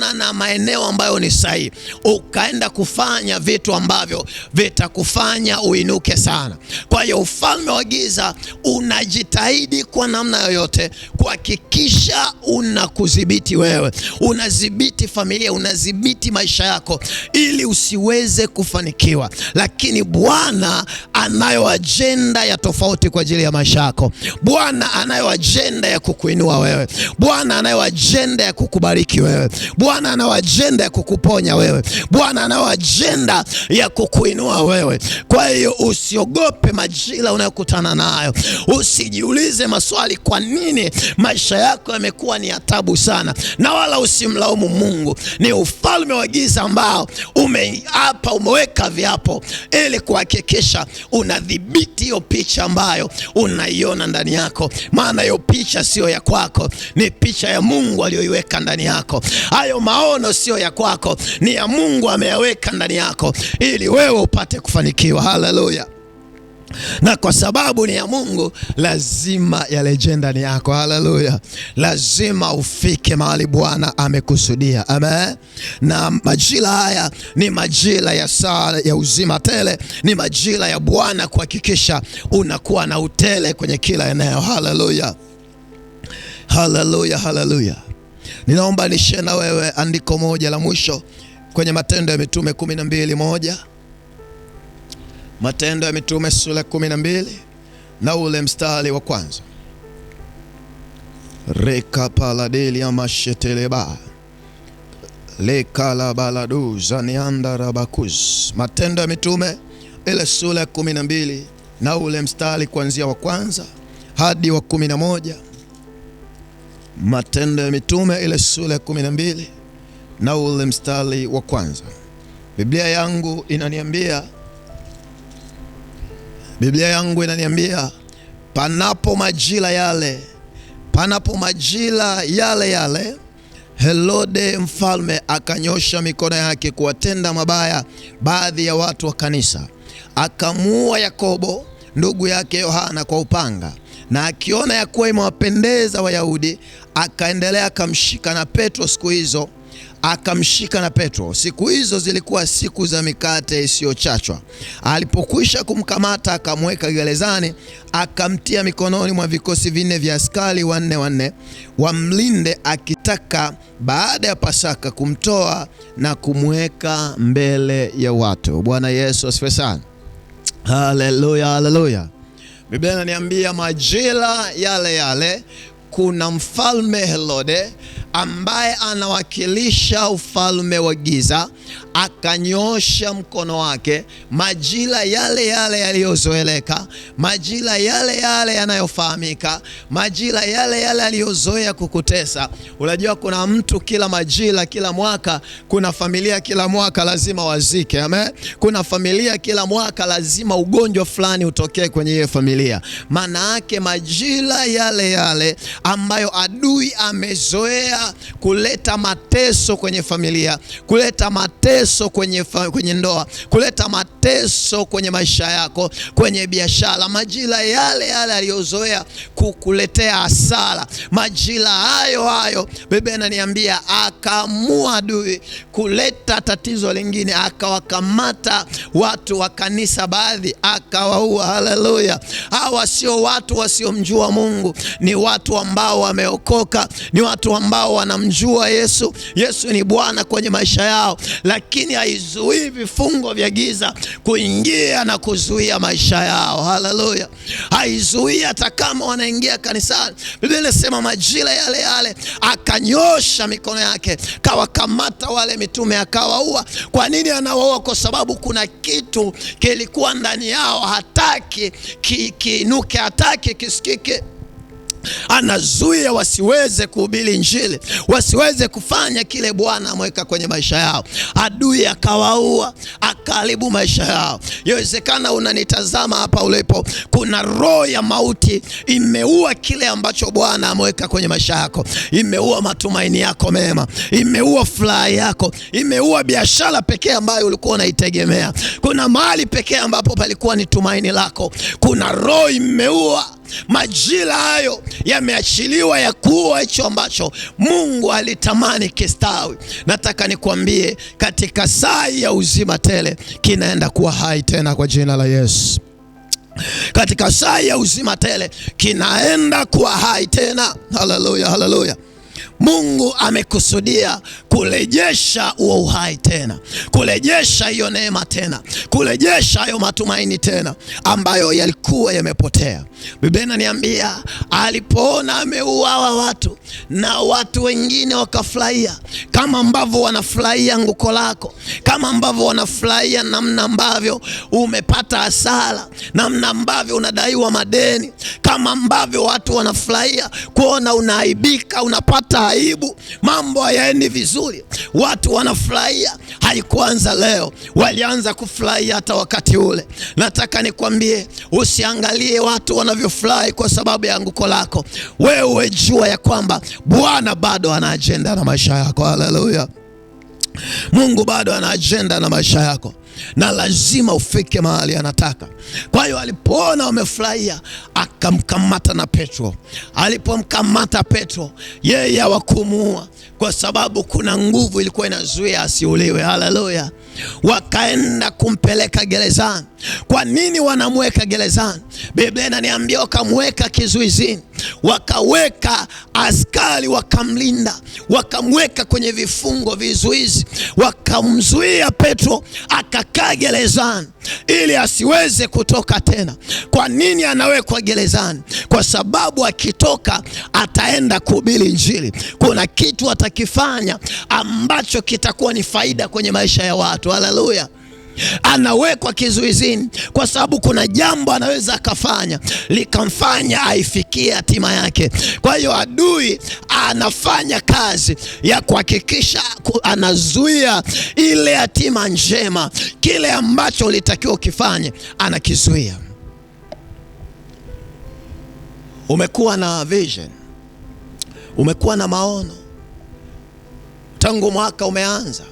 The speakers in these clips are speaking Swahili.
Ukakutana na maeneo ambayo ni sahihi, ukaenda kufanya vitu ambavyo vitakufanya uinuke sana. Kwa hiyo ufalme wa giza unajitahidi kwa namna yoyote kuhakikisha unakudhibiti wewe, unadhibiti familia, unadhibiti maisha yako ili usiweze kufanikiwa. Lakini Bwana anayo ajenda ya tofauti kwa ajili ya maisha yako. Bwana anayo ajenda ya kukuinua wewe. Bwana anayo ajenda ya kukubariki wewe. Bwana anayo ajenda ya kukuponya wewe. Bwana anayo ajenda ya kukuinua wewe. Kwa hiyo usiogope majira unayokutana nayo. Usijiulize maswali kwa nini maisha yako yamekuwa ni taabu sana, na wala usimlaumu Mungu. Ni ufalme wa giza ambao umeapa, umeweka viapo ili kuhakikisha unadhibiti hiyo picha ambayo unaiona ndani yako. Maana hiyo picha sio ya kwako, ni picha ya Mungu aliyoiweka ndani yako. Hayo maono sio ya kwako, ni ya Mungu ameyaweka ndani yako ili wewe upate kufanikiwa. Haleluya. Na kwa sababu ni ya Mungu, lazima yarejee ndani yako. Haleluya. Lazima ufike mahali Bwana amekusudia. Amen. Na majira haya ni majira ya saa ya uzima tele, ni majira ya Bwana kuhakikisha unakuwa na utele kwenye kila eneo. Haleluya. Haleluya, haleluya. Ninaomba nishare na wewe andiko moja la mwisho kwenye Matendo ya Mitume 12:1. Matendo ya Mitume sura 12 na ule mstari wa kwanza. Reka paladelia masheteleba lekala baladu zanianda rabakuz. Matendo ya Mitume ile sura 12 na ule mstari kuanzia wa kwanza hadi wa 11. Matendo ya Mitume ile sura 12 na ule mstari wa kwanza. Biblia yangu inaniambia, Biblia yangu inaniambia panapo majira yale, panapo majira yale yale, Herode mfalme akanyosha mikono yake kuwatenda mabaya baadhi ya watu wa kanisa. Akamuua Yakobo ndugu yake Yohana kwa upanga. Na akiona ya kuwa imewapendeza Wayahudi, akaendelea akamshika na Petro siku hizo. Akamshika na Petro. Siku hizo zilikuwa siku za mikate isiyochachwa. Alipokwisha kumkamata akamweka gerezani, akamtia mikononi mwa vikosi vinne vya askari wanne wanne wamlinde, akitaka baada ya Pasaka kumtoa na kumweka mbele ya watu. Bwana Yesu asifiwe sana. Haleluya, haleluya. Biblia inaniambia majira yale yale kuna mfalme Herode ambaye anawakilisha ufalme wa giza, akanyosha mkono wake majira yale yale yaliyozoeleka, majira yale yale yanayofahamika, majira yale yale aliyozoea kukutesa. Unajua kuna mtu kila majira, kila mwaka, kuna familia kila mwaka lazima wazike. Amen. Kuna familia kila mwaka lazima ugonjwa fulani utokee kwenye hiyo familia. Maana yake majira yale yale ambayo adui amezoea kuleta mateso kwenye familia, kuleta mateso kwenye ndoa, kuleta mateso kwenye maisha yako, kwenye biashara, majira yale yale aliyozoea kukuletea hasara, majira hayo hayo Biblia inaniambia akaamua adui kuleta tatizo lingine, akawakamata watu wa kanisa baadhi akawaua. Haleluya. Hawa sio watu wasiomjua Mungu, ni watu ambao wameokoka, ni watu ambao wanamjua Yesu. Yesu ni Bwana kwenye maisha yao, lakini haizuii vifungo vya giza kuingia na kuzuia maisha yao. Haleluya. Haizuii hata kama wanaingia kanisani. Biblia inasema majira yale yale akanyosha mikono yake, kawakamata wale mitume akawaua. Kwa nini anawaua? Kwa sababu kuna kitu kilikuwa ndani yao, hataki kiinuke, hataki kisikike. Anazuia wasiweze kuhubiri Injili, wasiweze kufanya kile Bwana ameweka kwenye maisha yao. Adui akawaua, akaharibu maisha yao. Yawezekana unanitazama hapa ulipo, kuna roho ya mauti imeua kile ambacho Bwana ameweka kwenye maisha yako. Imeua matumaini yako mema, imeua furaha yako, imeua biashara pekee ambayo ulikuwa unaitegemea. Kuna mahali pekee ambapo palikuwa ni tumaini lako, kuna roho imeua. Majira hayo yameachiliwa ya kuwa hicho ambacho Mungu alitamani kistawi. Nataka nikwambie, katika saa ya uzima tele kinaenda kuwa hai tena kwa jina la Yesu. Katika saa ya uzima tele kinaenda kuwa hai tena. Haleluya, haleluya. Mungu amekusudia kurejesha huo uhai tena, kurejesha hiyo neema tena, kurejesha hayo matumaini tena ambayo yalikuwa yamepotea. Biblia inaniambia alipoona ameuawa watu na watu wengine wakafurahia, kama ambavyo wanafurahia anguko lako, kama ambavyo wanafurahia namna ambavyo umepata hasara, namna ambavyo unadaiwa madeni, kama ambavyo watu wanafurahia kuona unaaibika, unapata aibu, mambo hayaendi vizuri, watu wanafurahia. Haikuanza leo, walianza kufurahia hata wakati ule. Nataka nikwambie, usiangalie watu wanavyofurahi kwa sababu ya anguko lako. Wewe jua ya kwamba Bwana bado ana agenda na maisha yako. Haleluya. Mungu bado ana agenda na maisha yako, na lazima ufike mahali anataka. Kwa hiyo alipoona wamefurahia, akamkamata na Petro. Alipomkamata Petro, yeye hawakumuua kwa sababu kuna nguvu ilikuwa inazuia asiuliwe. Haleluya. Wakaenda kumpeleka gerezani. Kwa nini wanamweka gerezani? Biblia inaniambia wakamweka kizuizini, wakaweka askari wakamlinda, wakamweka kwenye vifungo vizuizi, wakamzuia Petro akakaa gerezani ili asiweze kutoka tena. Kwa nini anawekwa gerezani? Kwa sababu akitoka ataenda kuhubiri Injili. Kuna kitu atakifanya ambacho kitakuwa ni faida kwenye maisha ya watu. Haleluya. Anawekwa kizuizini kwa sababu kuna jambo anaweza akafanya likamfanya aifikie hatima yake. Kwa hiyo adui anafanya kazi ya kuhakikisha anazuia ile hatima njema, kile ambacho ulitakiwa ukifanye anakizuia. Umekuwa na vision, umekuwa na maono tangu mwaka umeanza.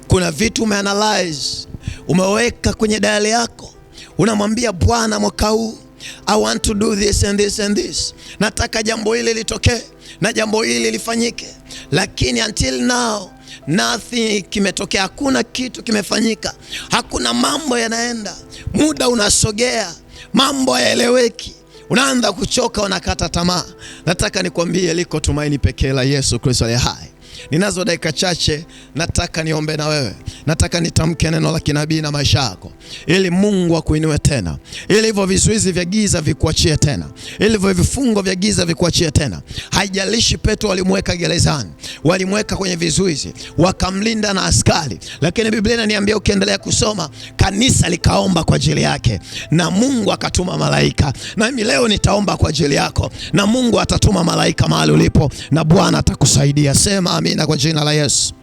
Kuna vitu umeanalyze, umeweka kwenye diary yako, unamwambia Bwana, mwaka huu I want to do this and this and this. Nataka jambo hili litokee na jambo hili lifanyike. Lakini until now nothing kimetokea, hakuna kitu kimefanyika, hakuna mambo yanaenda, muda unasogea, mambo hayaeleweki, unaanza kuchoka, unakata tamaa. Nataka nikwambie liko tumaini pekee la Yesu Kristo aliye hai. Ninazo dakika chache, nataka niombe na wewe. Nataka nitamke neno la kinabii na maisha yako, ili Mungu akuinue tena, ili hivyo vizuizi vya giza vikuachie tena, ili hivyo vifungo vya giza vikuachie tena. Haijalishi Petro walimweka gerezani, walimweka kwenye vizuizi, wakamlinda na askari, lakini Biblia inaniambia ukiendelea kusoma, kanisa likaomba kwa ajili yake na Mungu akatuma malaika. Na mimi leo nitaomba kwa ajili yako na Mungu atatuma malaika mahali ulipo na Bwana atakusaidia. Sema amina kwa jina la Yesu.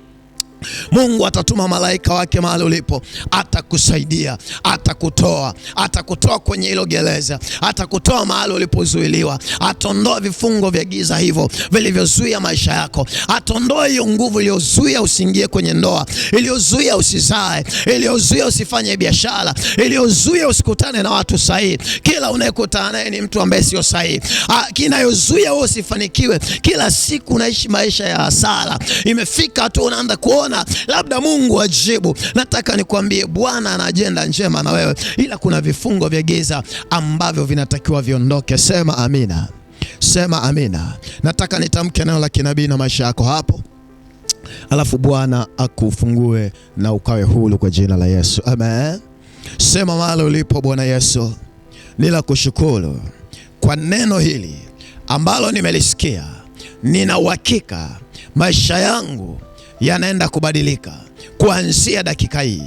Mungu atatuma malaika wake mahali ulipo, atakusaidia, atakutoa, atakutoa kwenye hilo gereza, atakutoa mahali ulipozuiliwa, ataondoa vifungo vya giza hivyo vilivyozuia maisha yako, ataondoa hiyo nguvu iliyozuia usiingie kwenye ndoa, iliyozuia usizae, iliyozuia usifanye biashara, iliyozuia usikutane na watu sahihi. Kila unayekutana naye ni mtu ambaye sio sahihi, kinayozuia wewe usifanikiwe. Kila siku unaishi maisha ya hasara. Imefika tu unaanza kuona labda Mungu ajibu. Nataka nikwambie Bwana ana ajenda njema na wewe, ila kuna vifungo vya giza ambavyo vinatakiwa viondoke. Sema amina. Sema amina. Nataka nitamke neno la kinabii na maisha yako hapo, alafu Bwana akufungue na ukawe huru kwa jina la Yesu. Amen. Sema mahali ulipo, Bwana Yesu, ninakushukuru kwa neno hili ambalo nimelisikia. Nina uhakika maisha yangu yanaenda kubadilika kuanzia dakika hii.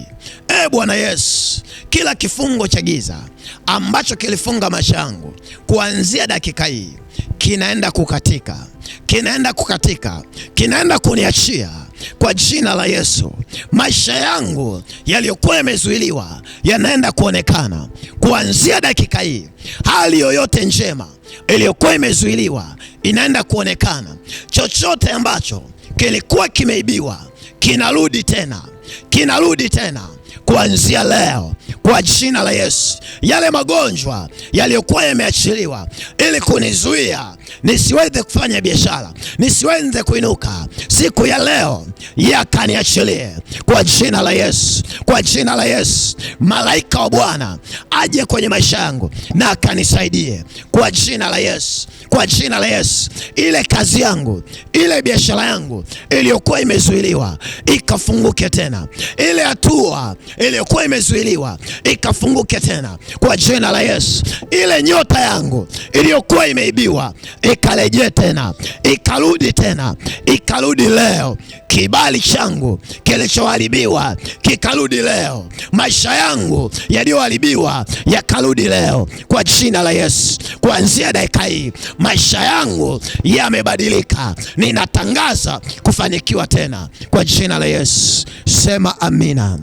Bwana Yesu, kila kifungo cha giza ambacho kilifunga maisha yangu kuanzia dakika hii kinaenda kukatika, kinaenda kukatika, kinaenda kuniachia kwa jina la Yesu. Maisha yangu yaliyokuwa yamezuiliwa yanaenda kuonekana kuanzia dakika hii. Hali yoyote njema iliyokuwa imezuiliwa inaenda kuonekana. Chochote ambacho kilikuwa kimeibiwa kinarudi tena, kinarudi tena Kuanzia leo, kwa jina la Yesu, yale magonjwa yaliyokuwa yameachiliwa ili kunizuia nisiweze kufanya biashara, nisiweze kuinuka, siku ya leo yakaniachilie kwa jina la Yesu. Kwa jina la Yesu, malaika wa Bwana aje kwenye maisha yangu na akanisaidie kwa jina la Yesu. Kwa jina la Yesu, ile kazi yangu, ile biashara yangu iliyokuwa imezuiliwa ikafunguke tena, ile hatua iliyokuwa imezuiliwa ikafunguke tena kwa jina la Yesu. Ile nyota yangu iliyokuwa imeibiwa ikarejee tena, ikarudi tena, ikarudi leo. Kibali changu kilichoharibiwa kikarudi leo. Maisha yangu yaliyoharibiwa yakarudi leo kwa jina la Yesu. Kuanzia dakika hii maisha yangu yamebadilika, ninatangaza kufanikiwa tena kwa jina la Yesu. Sema amina.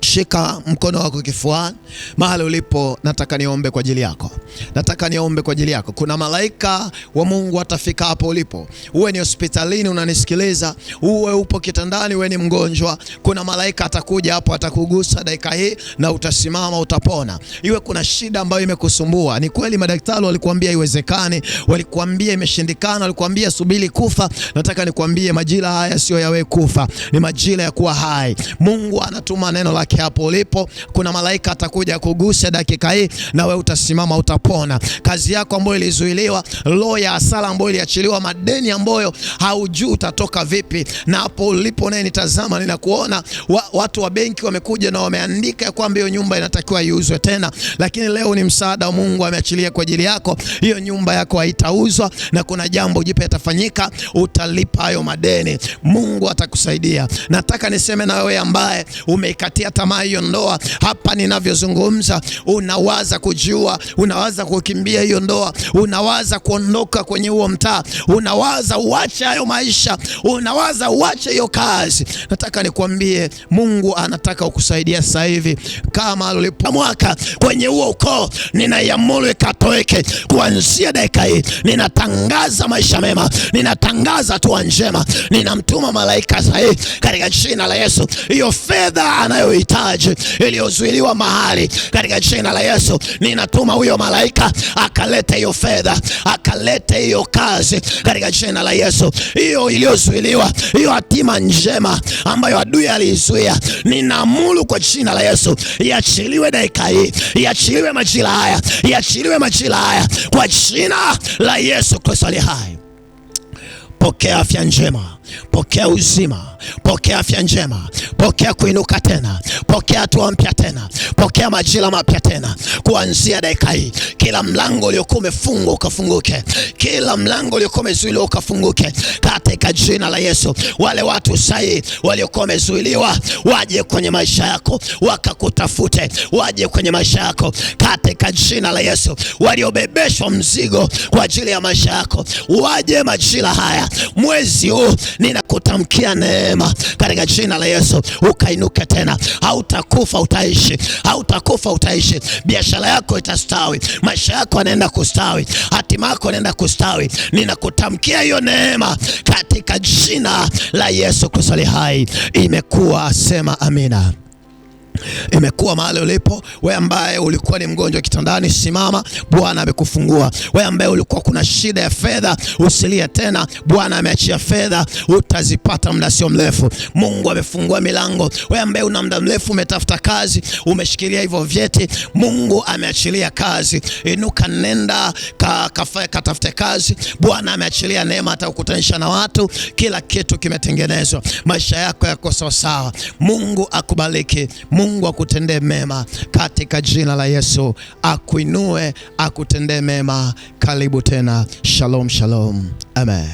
Shika mkono wako kifuani mahali ulipo, nataka niombe kwa ajili yako. Nataka niombe kwa ajili yako. Kuna malaika wa Mungu atafika hapo ulipo. Uwe ni hospitalini unanisikiliza, uwe upo kitandani, uwe ni mgonjwa, kuna malaika atakuja hapo, atakugusa dakika hii na utasimama, utapona. Iwe kuna shida ambayo imekusumbua, ni kweli madaktari walikuambia haiwezekani, walikuambia imeshindikana, walikuambia subiri kufa. Nataka nikwambie majira haya sio ya wewe kufa, ni majira ya kuwa hai. Mungu anatuma neno lake hapo ulipo. Kuna malaika atakuja kugusa dakika hii na wewe utasimama, utapona. Kazi yako ambayo ilizuiliwa, roho ya hasara ambayo iliachiliwa, madeni ambayo haujui utatoka vipi, na hapo ulipo naye nitazama, ninakuona watu wa benki wamekuja na wameandika kwamba hiyo nyumba inatakiwa iuzwe tena, lakini leo ni msaada wa Mungu ameachilia kwa ajili yako. Hiyo nyumba yako haitauzwa na kuna jambo jipya litafanyika, utalipa hayo madeni. Mungu atakusaidia. Nataka niseme na wewe ambaye umeikatia tamaa hiyo ndoa, hapa ninavyozungumza unawaza kujiua, unawaza kukimbia hiyo ndoa, unawaza kuondoka kwenye huo mtaa, unawaza uache hayo maisha, unawaza uache hiyo kazi. Nataka nikwambie Mungu anataka kukusaidia sasa hivi. Kama ulipo mwaka kwenye huo ukoo, ninaiamuru ikatoweke kuanzia dakika hii. Ninatangaza maisha mema, ninatangaza hatua njema, ninamtuma malaika sasa hivi katika jina la Yesu. Hiyo fedha anayohitaji iliyozuiliwa mahali, katika jina la Yesu ninatuma huyo malaika akalete hiyo fedha, akalete hiyo kazi katika jina la Yesu. Hiyo iliyozuiliwa, hiyo hatima njema ambayo adui aliizuia, ninaamuru kwa jina la Yesu iachiliwe dakika hii, iachiliwe majira haya, iachiliwe majira haya kwa jina la Yesu Kristo aliye hai. Pokea afya njema, pokea uzima, pokea afya njema, pokea kuinuka tena, pokea hatua mpya tena, pokea majira mapya tena. Kuanzia dakika hii, kila mlango uliokuwa umefungwa ukafunguke, kila mlango uliokuwa umezuiliwa ukafunguke katika jina la Yesu. Wale watu sahihi waliokuwa wamezuiliwa waje kwenye maisha yako, wakakutafute, waje kwenye maisha yako katika jina la Yesu. Waliobebeshwa mzigo kwa ajili ya maisha yako waje majira haya. Mwezi huu ninakutamkia neema katika jina la Yesu, ukainuke tena. Hautakufa, utaishi. Hautakufa, utaishi. Biashara yako itastawi, maisha yako yanaenda kustawi, hatima yako inaenda kustawi. Ninakutamkia hiyo neema katika jina la Yesu Kristo aliye hai. Imekuwa, sema amina. Imekuwa mahali ulipo. Wewe ambaye ulikuwa ni mgonjwa kitandani, simama, Bwana amekufungua. Wewe ambaye ulikuwa kuna shida ya fedha, usilie tena, Bwana ameachia fedha, utazipata muda sio mrefu. Mungu amefungua milango. Wewe ambaye una muda mrefu umetafuta kazi, umeshikilia hivyo vyeti, Mungu ameachilia kazi. Inuka, nenda katafute kazi. Bwana ameachilia neema, atakukutanisha na watu, kila kitu kimetengenezwa, maisha yako yako sawa sawa. Mungu akubariki, Mungu akutendee mema katika jina la Yesu, akuinue, akutendee mema. Karibu tena. Shalom, shalom. Amen.